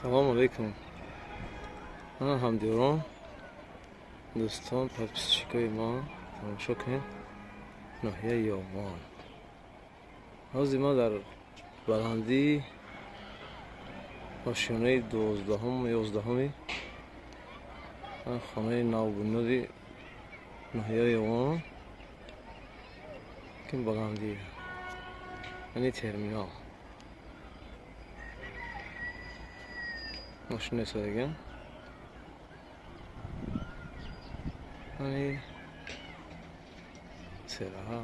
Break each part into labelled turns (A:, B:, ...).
A: Салом алейкум. Ана ҳамдиёрон, дӯстон, подписчикои мо, тамошо кунед ноҳияи Ёвон. Ҳозир мо дар баландии ошёнаи 12-ум, 11-уми хонаи навбунёди ноҳияи Ёвон, ки баландӣ, яъне терминал. Мошина истодаган. Ани сераҳа,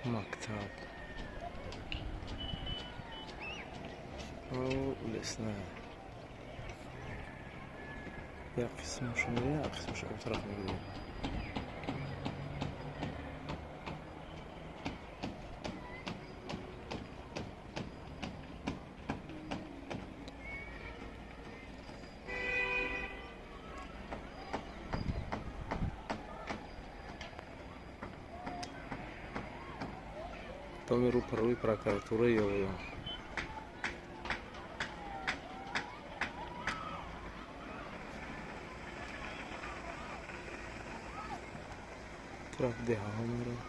A: мактаб, лесная. Як қисмашо мебинем, як қисмашо он тараф мегирем. Доми рӯпарӯи прокуратураи Ёвон. Тараф деҳаҳо меравад.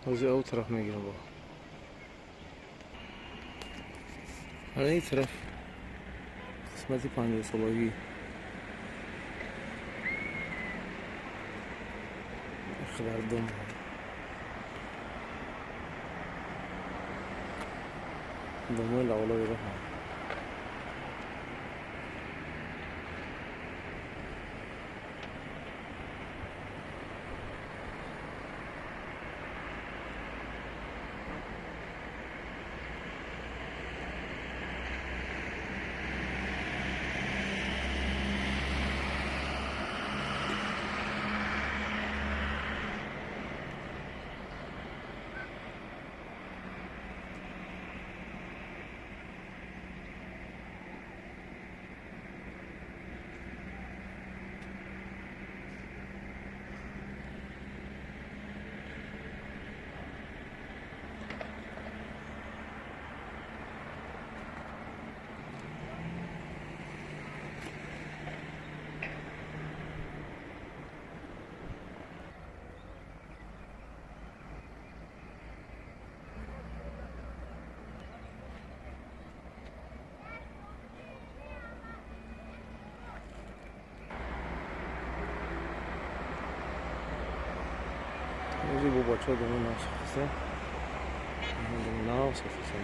A: Ҳозир ав тараф мегирам бо. Ана ин тараф қисмати 50-солагӣ. Қадар дом. Домои лавлави роҳ. Ҳозир бо бачаҳо доми нав сохтастем. Доми нав сохтастем.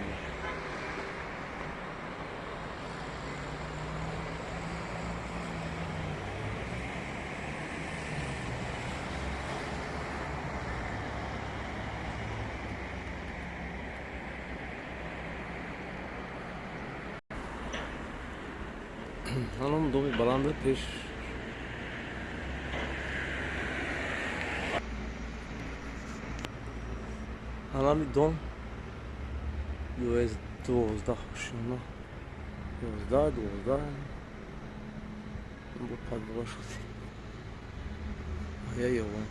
A: Ҳанон доми баланда пеш Анами дом 12 ошёна. 11, 12 бо подвал шуд. Ноҳияи Ёвон.